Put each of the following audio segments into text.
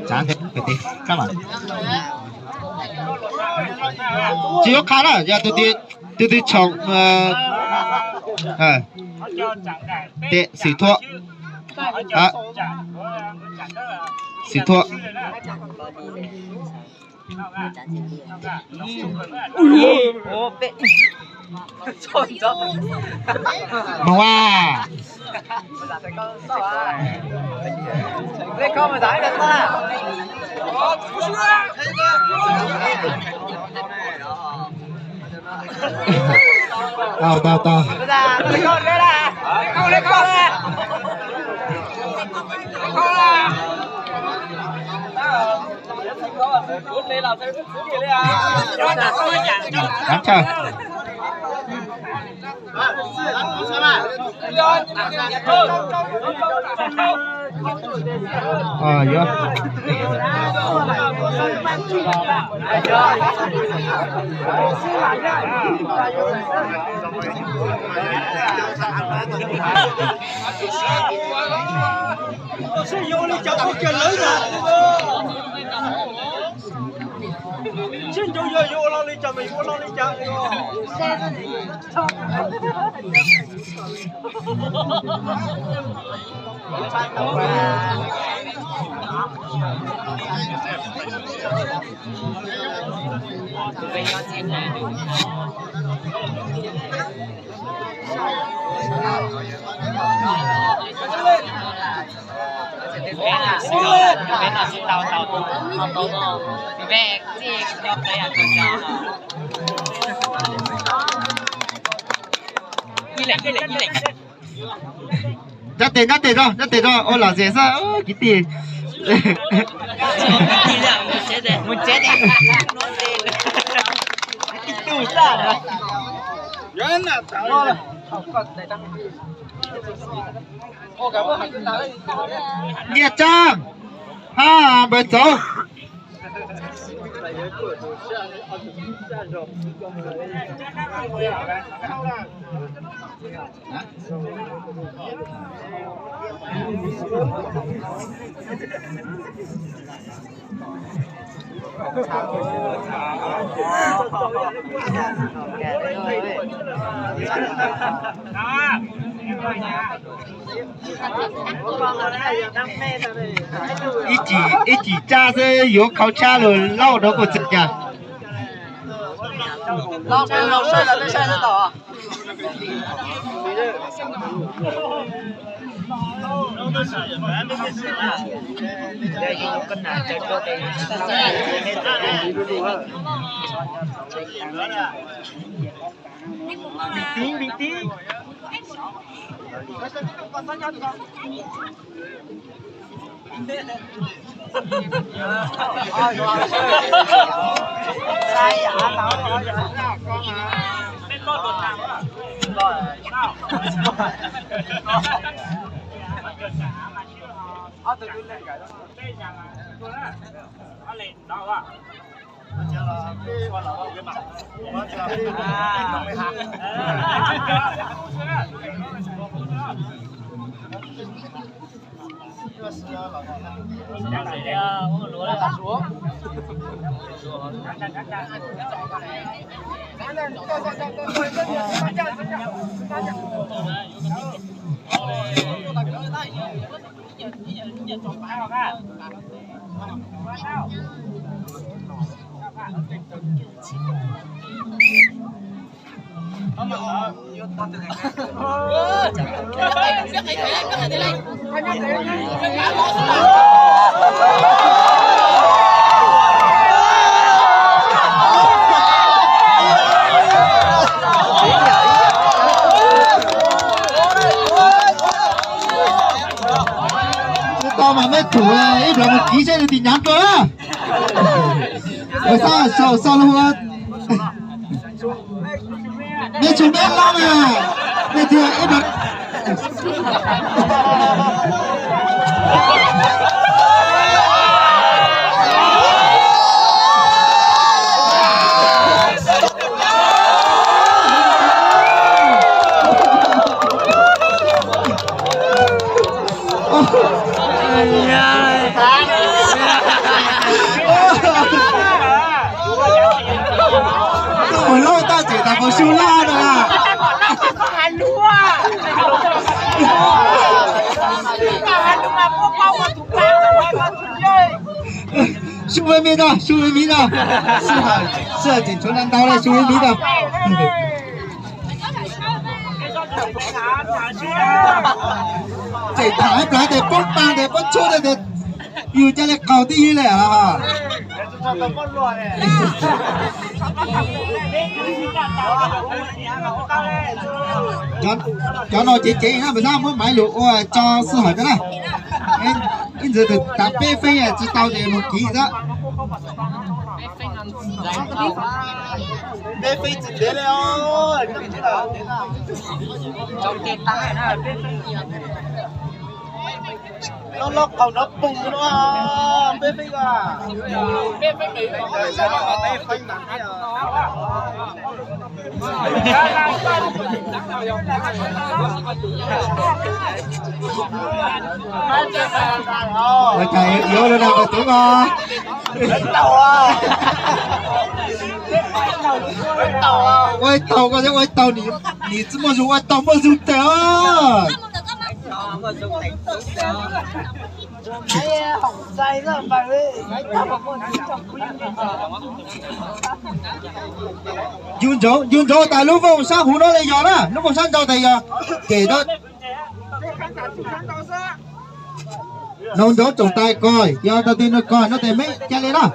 Tsav nthe pem tes kab mas. Tsis yuav qha na, yog tus twg, tus twg tshoom, tes xwm thuam, xwm thuam. Moog a. Tau, tau, tau. Aav tawg. Yuav. Sib ncuav yog yuav ua lo li cas mas yuav ua lo li cas. Nrab tes, nrab tes zog, nrab tes zog, ua lam zes xwb kwv tij. Nyiaj Tsaab hab Npawg Txauv. Ib chim, ib chim tsab xwb yuav khau tshab lug lauj rau kuv txiv cas. Tsis tau mas mej thum ib nrag mus kiv seb nws tim nyav rua. Xav sau sau lug. Mej tsis mej lab na, mej thiaj ib nrag. Tus muam loj taj tseem tas nkaus su laj no. Su me me no, su me me no. Sij hawm, sij hawm tseem tshuav ntau ntau li, su me me no. Tseem tham ib plag tes poob tag tes poob tshuab tes yus ca li qaug tib yig li os. Cov no ceev ceev na, pes xab muab maiv lus ua tso sij hawm rau na. Ib ntxwv tav peb feeb tsis tau ces mus kiv xwb. Peb feeb tsis ntev li os. Loj loj qaug nrov poog no, peb feeb a. Ua cas yuav lub nag qhov twg os? Ua ib taug koj thiab ua ib taug, nim tsis muaj zug ua ib taug muaj zug tag os. Yus ntsoov, yus ntsoov tas lub vooj sab huv no li yog na, lub vooj sab nrau tas yog kem. Noog nrov tsoom tais koj, yog tau tej no koj no tes meb ca li na.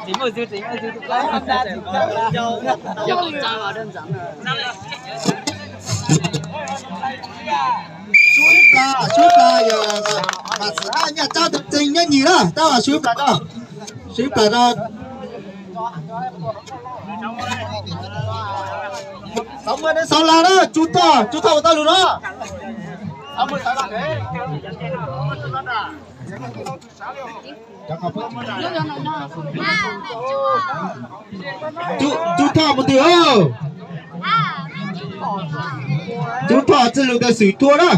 Sub ib plas, sub ib plas yog Vam Xwm Haj Nyaj Tsab tus txeeg nyob nyis na, tab sis sub ib plas no, sub ib plas no. Xav muaj neeg xav la na, tsuj toj, tsuj toj ua tau lus no. Tub Thoj mus twg os? Tub Thoj txwj lug tas xwm tuaj na.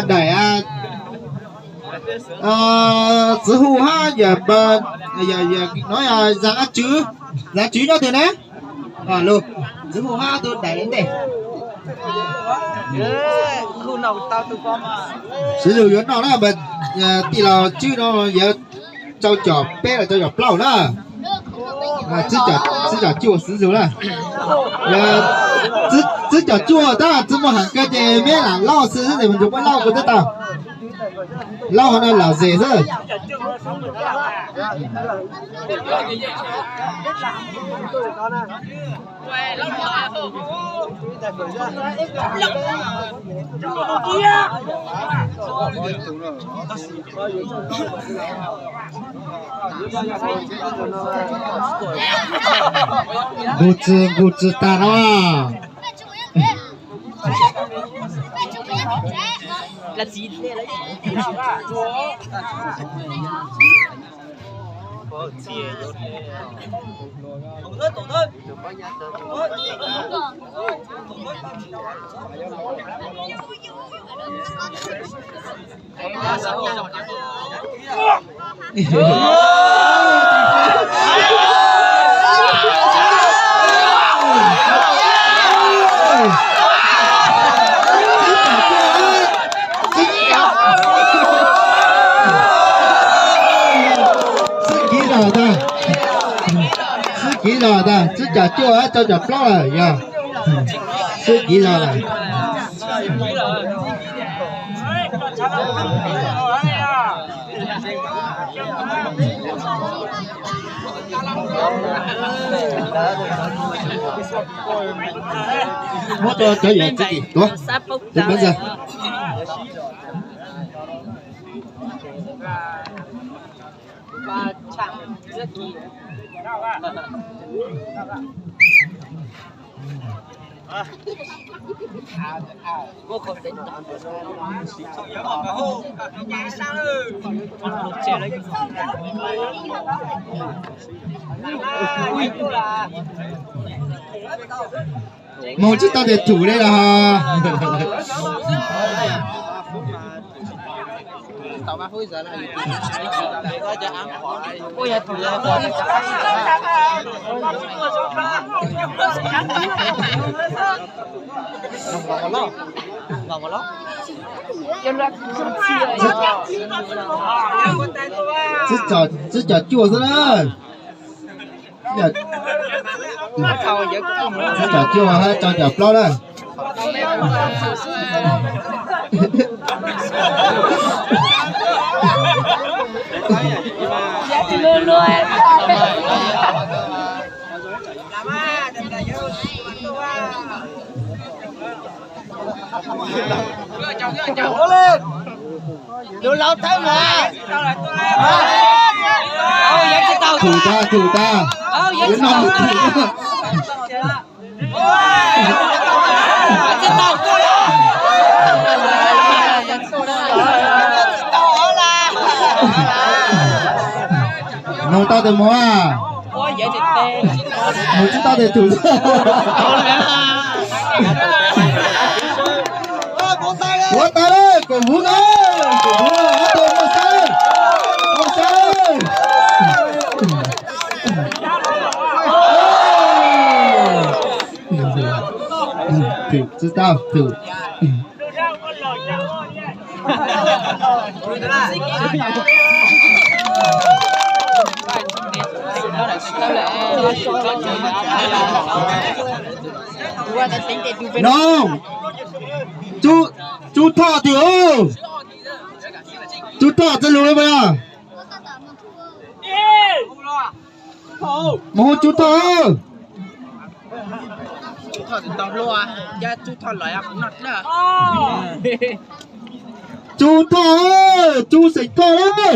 Daim txiv hu hab, no yog Zam Tswv, Zam Tswv nyob twg na? Txiv hu hab tug daim ntej. Xwv zug yuav noj na, tij laug Tswb no yuav rau caum peb los rau caum plaub na. Tsib caum cuaj xwv zug na. Tsib caum cuaj tab tsi muaj heev kawg ces meb lam lauj xwb xwb es mus nrug muab lauj kuv twb tau. Lauj hov no lam zes xwb. Nqus tsi nqus tsi tag no. Xwb kiv zog tag, xwb kiv zog tag, tsib caug cuaj rau caum plaub lawm yog, xwb kiv zog lawm. Muab rau cov yawm txiv tuav, tus peb ntxawg. Moog tsis tau tes thum li los. Tsib caug cuaj xwb na. Tsib caug cuaj hab rau caum plaub na. Thum tag, thum tag. Yuav noj thum. Nug tau tes mus a. Nug tsis tau tes thum. Ua tas lawm, koom huv na, koom huv, ob tug muaj sab, muaj sab. Thum tsis tau, thum. No, Tsub Thoj twg os? Tsub Thoj txawj lug li puas yog? Mus hu Tsub Thoj. Tsub Thoj, Tsub Thoj, Tsub Xeem Thoj na.